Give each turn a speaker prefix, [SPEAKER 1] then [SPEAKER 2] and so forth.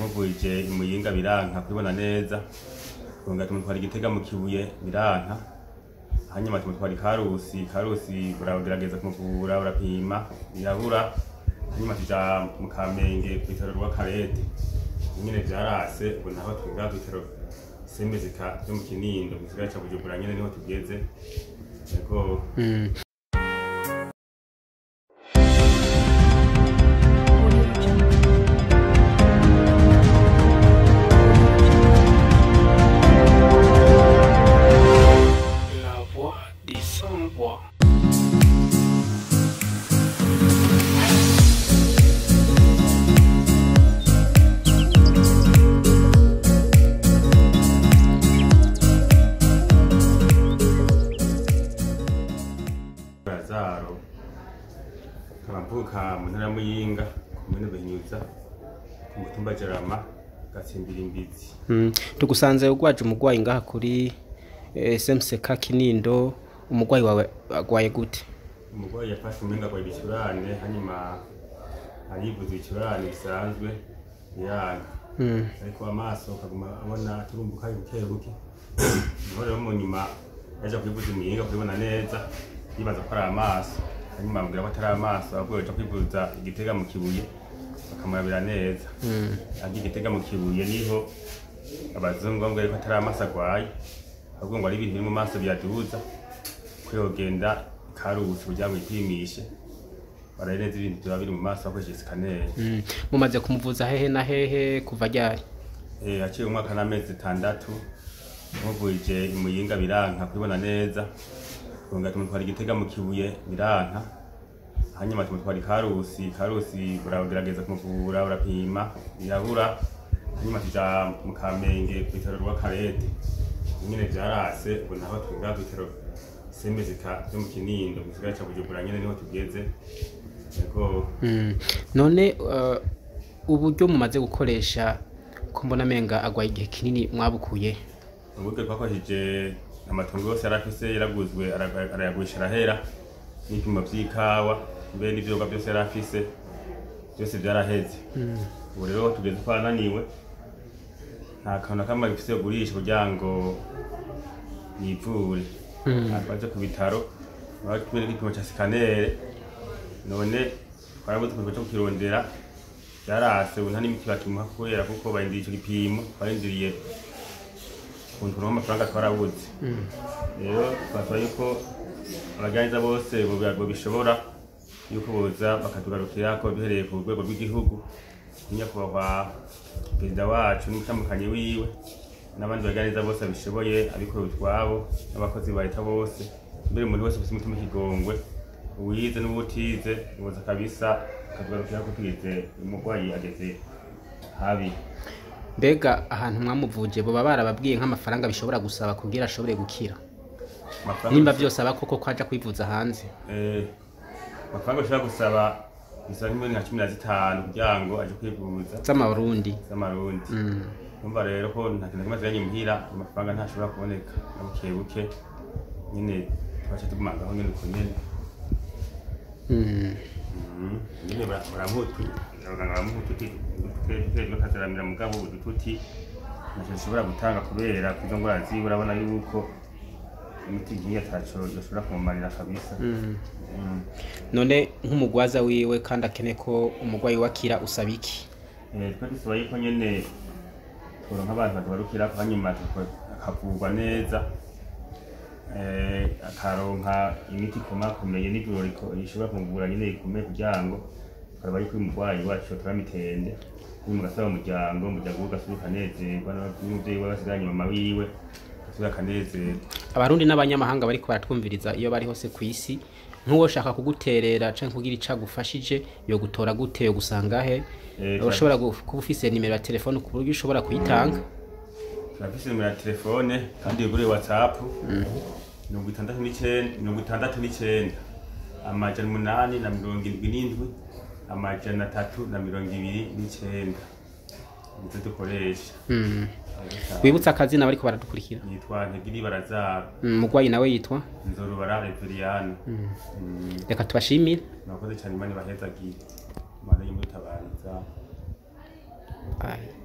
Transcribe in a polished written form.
[SPEAKER 1] Muvuje imuyinga biranka kubibona neza, twongera tumutwara Igitega mu Kibuye biranka, hanyuma tumutwara Ikarusi, Karusi baragerageza kumuvura barapima birabura, hanyuma tuja mu Kamenge ku bitaro rw'Akarete nyene vyarase. Ubu naho twiga ku bitaro Semezika vyo mu Kinindo mu gisagara ca Bujumbura nyene niho tugeze. Yego.
[SPEAKER 2] La voix des sans-voix.
[SPEAKER 1] Lazaro, nkaba mvuka mu ntara ya Muyinga, komine Buhinyuza, ku mutumba Jarama, gatsimbiri Imbizi.
[SPEAKER 3] Tugusanze ugwaje umugwayi ngaha kuri SMCK Kinindo. Umugwayi wawe agwaye gute?
[SPEAKER 1] Umugwayi yafashe umenga agwaye ibicurane, hanyuma arivuza ibicurane bisanzwe biranga, ariko amaso akaguma abona aturumbuka buke buke. Niho rero mu nyuma yaja kwivuza imuyinga kubibona neza, yibaza ko ari amaso, hanyuma bamubwira ko atari amaso, ahubwo yoja kwivuza Igitega mu Kibuye bakamurabira neza. Agiye Igitega mu Kibuye niho abazungu bamubwira ko atari amaso agwaye, ahubwo ngo ari ibintu biri mu maso biyaduza, ko yogenda Karusi kugira ngo yipimishe barabe neza ibintu vyoba biri mu maso bakoresheje scanner.
[SPEAKER 3] Mumaze kumuvuza hehe na hehe, kuva ryari?
[SPEAKER 1] Haciye umwaka n'amezi 6. Muvuje imuyinga biranka kubibona neza, twongera tumutwara Igitega mu Kibuye biranka, hanyuma tumutwara Ikarusi, Karusi baragerageza kumuvura barapima birabura, hanyuma tuja mu Kamenge ku bitaro rw'Akarete nyene vyarase. Ubu naho twiga ku bitaro Semezika vyo mu Kinindo mu gisagara ca Bujumbura nyene niho tugeze. Yego.
[SPEAKER 3] None uburyo mumaze gukoresha, ko mbona menga agwaye igihe kinini, mwabukuye?
[SPEAKER 1] Uburyo twakoresheje, amatongo yose yarafise yaraguzwe, arayagurisha arahera, n'ibipimo vy'ikawa mbe n'ivyoga byose yarafise byose vyaraheze. Ubu rero tugeze twananiwe, nta kantu na kamwe agifise yogurisha kugira ngo yivure. Twaje ku bitaro batumye n'igipimo ca scanner, none twarabuze ukuntu co kukirondera, vyarase. Ubu nta n'imiti bakimuha kubera kuko barindiriye ico gipimo, twarindiriye ukuntu turonka amafaranga, twarabuze. Rero twasaba yuko abagiraneza bose bobishobora yuko boza bakatugarukirako, duhereye ku rwego rw'igihugu, nyakubahwa perezida wacu n'umutambukanyi wiwe n'abandi bagiraneza bose babishoboye, abikorera utwabo n'abakozi ba leta bose, mbere umuntu wese ufise umutima w'ikigongwe, uwize n'uwutize, boza kabisa akatugarukirako. Tugeze umurwayi ageze habi.
[SPEAKER 3] Mbega ahantu mwamuvuje boba barababwiye nk'amafaranga bishobora gusaba kugira ashobore gukira?
[SPEAKER 1] Amafaranga
[SPEAKER 3] Nimba vyose aba koko ko aja kwivuza hanze?
[SPEAKER 1] Amafaranga ushobora gusaba, bisaba nk'imiliyoni nka 15 kugira ngo aje kwivuza.
[SPEAKER 3] Z'amarundi?
[SPEAKER 1] Z'amarundi. Numva rero ko nta kintu na kimwe asigaranye muhira, amafaranga ntashobora kuboneka na buke buke nyene, twaca tuguma ngaho nyene uko nyene. Nyene baramuha abaganga baramuha ututi duke bakazaramira, mugabo udututi ntacyo dushobora gutanga kubera kuzo ngwara ziwe. Urabona yuko imiti nkiyo ataco yoshobora kumumarira kabisa.
[SPEAKER 3] None nk'umugwaza wiwe kandi akeneye ko umugwayi we akira, usaba iki?
[SPEAKER 1] Twe dusaba yuko nyene turonka abantu batugarukirako, hanyuma akavurwa neza, akaronka imiti ikomakomeye n'ivuriro rishobora kumuvura nyene rikomeye, kugira ngo tukaraba yuko uyu murwayi wacu yotora mitende, hanyuma ugasaba umuryango we ugasubira ukanezerwa, n'umuvyeyi we basigaranye, mama wiwe agasubira akanezerwa.
[SPEAKER 3] Abarundi n'abanyamahanga bariko baratwumviriza iyo bari hose ku isi, nk'uwoshaka kuguterera canke kugira ico agufashije, yogutora gute, yogusanga he? Urashobora kuba ufise nimero ya telefone ku buryo ushobora kuyitanga?
[SPEAKER 1] Turafise nimero ya telefone kandi yuguriye WhatsApp: 69 69 877 329, nizo dukoresha.
[SPEAKER 3] Wibutse akazina bariko baradukurikira.
[SPEAKER 1] Nitwa Ntegiri Barazaro.
[SPEAKER 3] Umugwayi nawe yitwa?
[SPEAKER 1] Nzorubara Reveriyani.
[SPEAKER 3] Reka tubashimire.
[SPEAKER 1] Murakoze cyane, Imana ibahezagire, Imana y'umutabariza.
[SPEAKER 3] Bye.